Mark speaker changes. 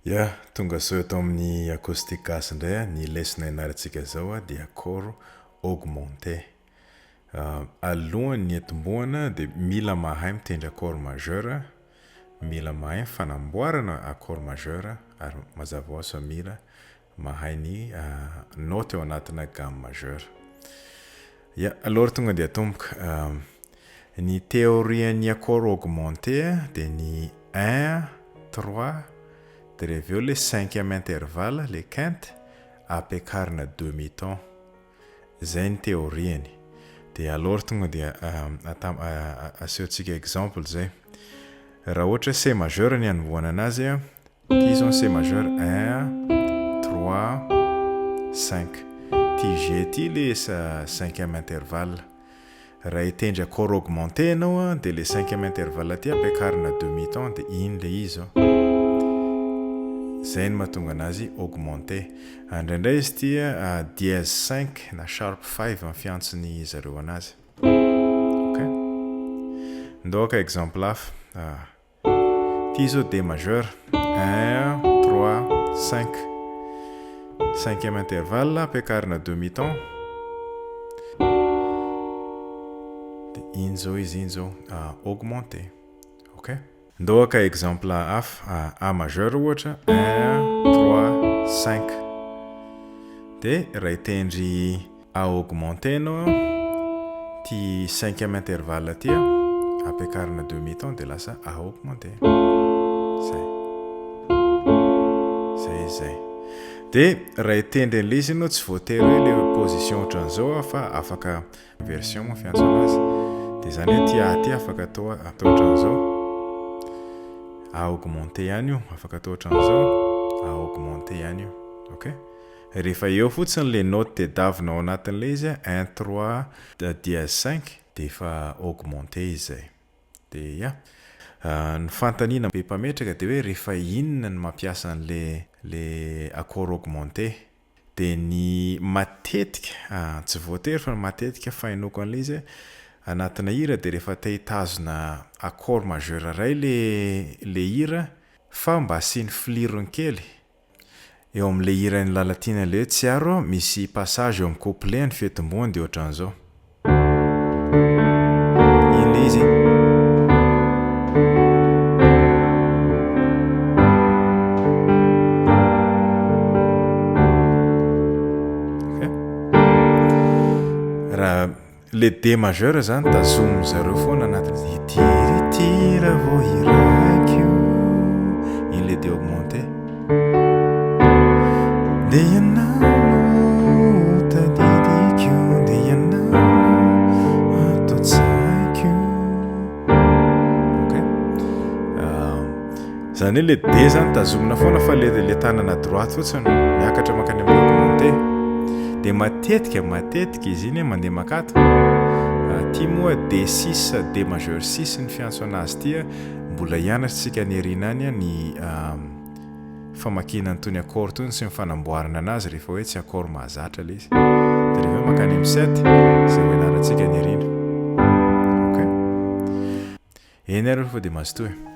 Speaker 1: Ya, tonga soa eto amin'ny Acoustic Gasy indray a, ny lesona ianarantsika izao dia accord augmenté. Alohan'ny hiatombohana dia mila mahay mitendry accord majeur, mila mahay ny fanamboarana accord majeur ary mazava ho azy fa mila mahay ny naoty ao anatina gamme majeure. Ya, aleo tonga dia atomboka. Ny théorie-n'ny accord augmenté dia ny un, trois, dia rehefa avy eo le cinquième intervalle, le quinte, ampiakarina demi ton. Zay ny théorie-ny. Dia alors tonga dia asehontsika exemple zay. Raha ohatra C majeur ny anombohana anazy, ty zao ny C majeur, un, trois, cinq. Ty G ty le cinquième intervalle. Raha hitendry accord augmenté ianao dia le cinquième intervalle ty ampiakarina demi ton dia iny le izy zao. Zay no mahatonga anazy augmenté. Indraindray izy ity dièse cinq na sharp five ny fiantson'ny zareo anazy. Ok. Ndao haka exemple hafa. Ty zao D majeur, un, trois, cinq. Cinquième intervalle ampiakarina demi ton. De iny zao izy iny zao augmenté. Ok. Ndao haka exemple hafa, A majeur ohatra, un, trois, cinq. De raha hitendry A augmenté ianao, ty cinquième intervalle ty ampiakarina demi ton de lasa A augmenté. Zay. Zay izy zay. De raha hitendry an'le izy ianao tsy voatery hoe le position ohatran'izao fa afaka Version moa fiantso anazy. Dia izany hoe ity A ity afaka atao atao ohatran'izao. A augmenté ihany io, afaka atao ohatran'izao. A augmenté ihany io. Ok? Rehefa eo fotsiny le note tedavina ao anatin'ilay izy, un trois dièse cinq, dia efa augmenté izy izay. Dia ya. Ny fanontaniana be mpametraka dia hoe rehefa inona no mampiasa an'le le accord augmenté? Dia ny matetika, tsy voatery fa ny matetika fahenoako an'ilay izy anatina hira dia rehefa te hitazona accord majeur iray le le hira fa mba asiany filirony kely eo amin'ilay hiran'i Lalatiana ilay hoe Tsiaro misy passage eo amin'ny couplet ny fitomboany dia ohatran'izao. Iny ilay izy iny. Raha le D majeur zany tazomin zareo foana anatin'ny ity ity raha vao hiraiko iny le D augmenté. Dia ianao no tadidiko, dia ianao no ato an-tsaiko. Ok. Zany hoe le D zany tazomina foana fa le le tanana droite fotsiny miakatra mankany amin'ny augmenté. Dia matetika matetika izy iny mandeha makato. Ty moa D6 D majeur 6 ny fiantso anazy ty. Mbola hianatra tsika any aoriana any ny famakiana an'itony accord itony sy ny fanamboarana anazy rehefa hoe tsy accord mahazatra ilay izy. Dia rehefa hoe mankany amin'ny sept, izay ho ianarantsika any aoriana. Ok. Eny ary fa dia mazotoa e.